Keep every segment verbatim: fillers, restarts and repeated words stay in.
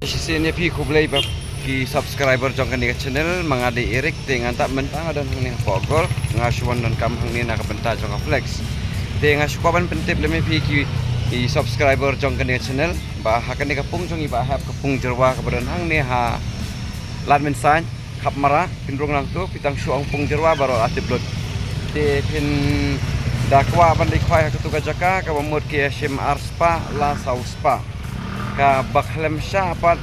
Shisien ïa phi khublei ba ki subscriber jong kane ka channel, ma nga dei Eric, te ngan tap mynta nga don hangne hapoh Gol, nga shu wan donkam hangne na ka bynta jong ka flex. Te nga shu kwah ban pyntip lem ïa phi ki, ki subscriber jong kane ka channel, ba ha kane ka pung jong i Bah Hep, ka pung Jyrwa kaba don hangne ha Lad Mynsain, Khapmara, phin rung nangto, phi tang shu ong pung Jyrwa baroh la tip lut. Te phin da kwah ban leit khwai ha katu ka jaka, kaba mut ki shim ar spah la saw spah. Kaba khlem shah pat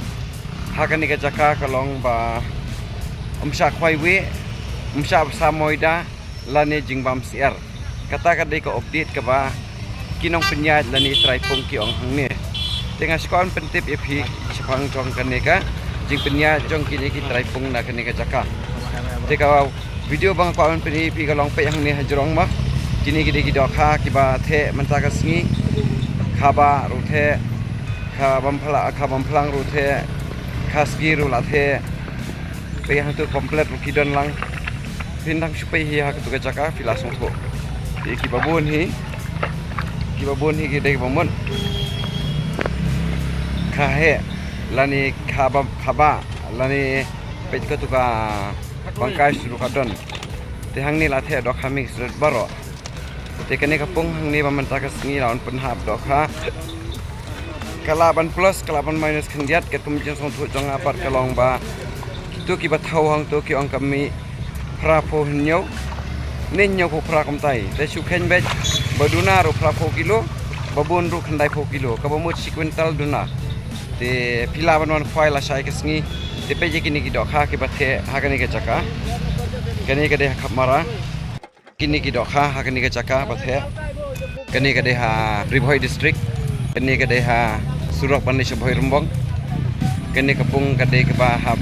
ha kane ka jaka ka long ba ym shah khwai wieh, ym shah bsa moida lane jingbam syiar. Kata ka dei ka update kaba ki nongpynïaid lane i trai pung ki ong hangne. Te nga shu kwah ban pyntip ïa phi shaphang jong kane ka jingpynïaid jong kine ki trai pung na kane ka jaka. Te ka video ba nga kwah ban pyni ïa phi ka long, peit hangne hajrong ma, kine ki dei ki dohkha kiba theh mynta ka sngi. Khabah ruh theh, kha bym phla-, kha bym phlang ruh theh, kha sgi ruh la theh. Peit hangto complete ruh ki don lang. Phin dang shu peit hi ha katu ka jaka phi la sngewthuh. Te kiba bun hi, kiba bun hi ki dei kiba mut kha heh lane kha ba, khabah lane peit katu ka bangkai shu ruh ka don. Te hangne la theh dohkha mix rit baroh. Te kane ka pung hangne ba mynta ka sngi la wan pynhap dohkha. Ka lah ban plus, ka lah ban minus khyndiat, katkum jingsngewthuh jong nga pat ka long ba kito kiba thew hangto ki ong ka mih phra phew hynñiew ne hynñiew phew phra kumtai. Te shu kheiñ beit, ba duna ruh phra phew kilo, ba bun ruh khyndai phew kilo, kaba mut shi kwintal duna. Te phi lah ban wan khwai lashai ka sngi. Te peit ïa kine ki dohkha kiba theh ha kane ka jaka. Kane ka dei ha Khapmara. Kine ki dohkha ha kane ka jaka ba theh. Kane ka dei ha Ri Bhoi District. Kane ka dei ha surok ban leit sha Bhoi Rymbong. Kane ka pung ka dei kaba hap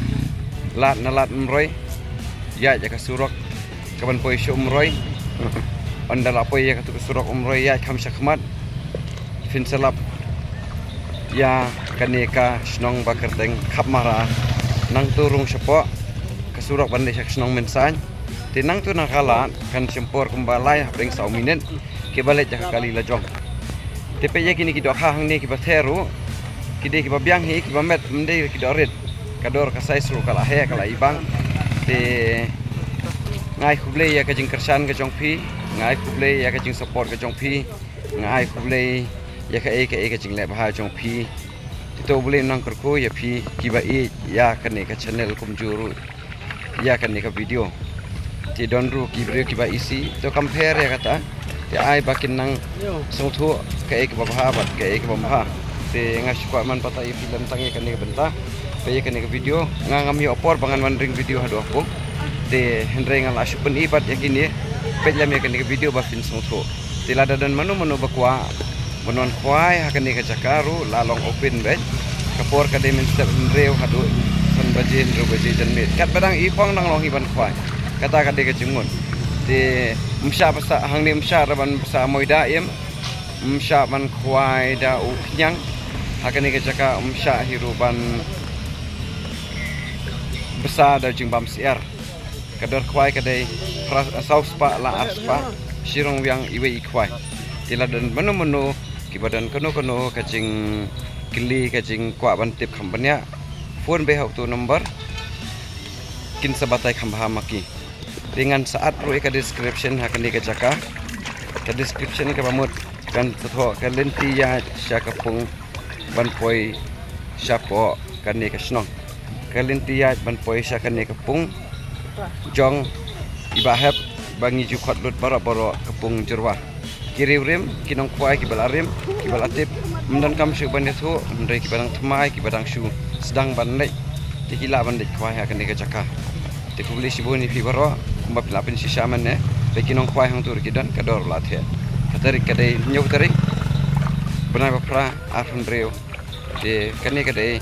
lad na Lad Umroi, ïaid ïa ka surok kaban poi sha Umroi. Ynda la poi ïa katu ka surok Umroi ïaid kham shakhmat, phin sa lap ïa kane ka shnong ba kyrteng Khapmara. Nangto rung shapoh ka surok ban leit sha ka shnong Mynsain. Te nangto na ka lad kan shim por kumba lai hapdeng saw minit kiba leit ïa ka kali lajong. Te peit ïa kine ki dohkha hangne kiba theh ruh, ki dei kiba biang hi, kiba met, ym dei ki doh rit. Ka dor ka size ruh ka la heh, ka la ibang. Te nga ai khublei ïa ka jingkyrshan ka jong phi, nga ai khublei ïa ka jingsupport ka jong phi, nga ai khublei ïa kaei kaei ka jingleh bha jong phi. Te to U Blei un nang kyrkhu ïa phi kiba ïeit ïa kane ka channel kumjuh ruh ïa kane ka video. Te don ruh ki briew kiba isih, to compare ïa kata. Te ai ba kin nang sngewthuh kaei kaba bha bad kaei kaba ym bha. Te nga shu kwah ban batai ïa phi lem tang ïa kane ka bynta. Peit ïa kane ka video, nga ngam ïoh por ba ngan wan ring video haduh hapoh. Te hynrei nga la shu pyni pat ïa kine, peit lem ïa kane ka video ba phin sngewthuh. Te lada don mano mano ba kwah ban wan khwai ha kane ka jaka ruh la long open beit. Ka por ka dei mynstep hynriew haduh san baje, hynriew baje janmiet. Katba dang i phong dang long hi ban khwai. Kata ka dei ka jingmut. Te ym shah bsa hangne, ym shah ruh ban bsa moida im. Ym shah ban khwai da u khñiang. Ha kane ka jaka ym shah hi ruh ban bsa da jingbam syiar. Ka dor khwai ka dei phra, saw spah la ar spah, shirong wiang iwei i khwai. Te lada don mano mano kiba don kano kano ka jingkylli, ka jingkwah ban tip kham bniah, phone beit ha uto u number, kin sa batai kham bha ma ki. Te ngan sa add ruh ïa ka description ha kane ka jaka. Ka description kaba mut kan sa thoh ka lynti ïaid sha ka pung ban poi shapoh kane ka shnong. Ka lynti ïaid ban poi sha kane ka pung jong i Bah Hep ba ngi ju khot lut baroh baroh ka pung Jyrwa. Ki riewrim, ki nongkhwai kiba la rim, kiba la tip, ym donkam shuh ban ïathuh, hynrei kiba dang thymmai, kiba dang shu sdang ban leit, te ki lah ban leit khwai ha kane ka jaka. Te khublei shibun ïa phi baroh, kumba phi la pynshisha mynne, ba ki nongkhwai hangto ruh ki don, ka dor la theh. Ka tarik ka dei hynñiew tarik, bnai ba phra, ar hynriew. Te kane ka dei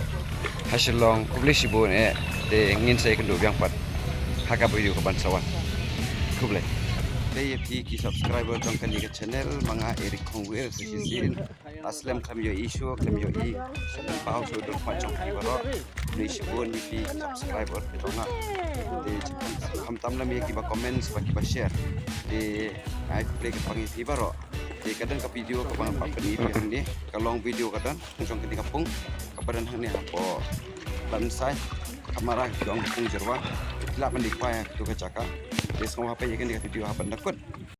ha Shillong, khublei shibun eh, te ngin sa ïakynduh biang pat ha ka video kaban sa wan. Khublei. Te ïa phi ki subscriber jong kane ka channel, ma nga Eric Khongwir, sa shisien. La slem khlem ïohi shuh, khlem ïohi sha pynpaw sha u don khmat jong phi baroh. Khublei shibun ïa phi subscriber ki jong nga. Te khamtam lem ïa kiba comments bad kiba share. Te ai khublei kyrpang ïa phi baroh. Ka don ka video kaba nga pat pyni ïa phi hangne, ka long video ka don jong kane ka pung kaba don hangne hapoh Lansai, ka Mara, jong ka pung Jyrwa. Phi lah ban ïa kwah ïa katu ka jaka. Te sngewbha peit ïa kane ka video haduh ban da kut.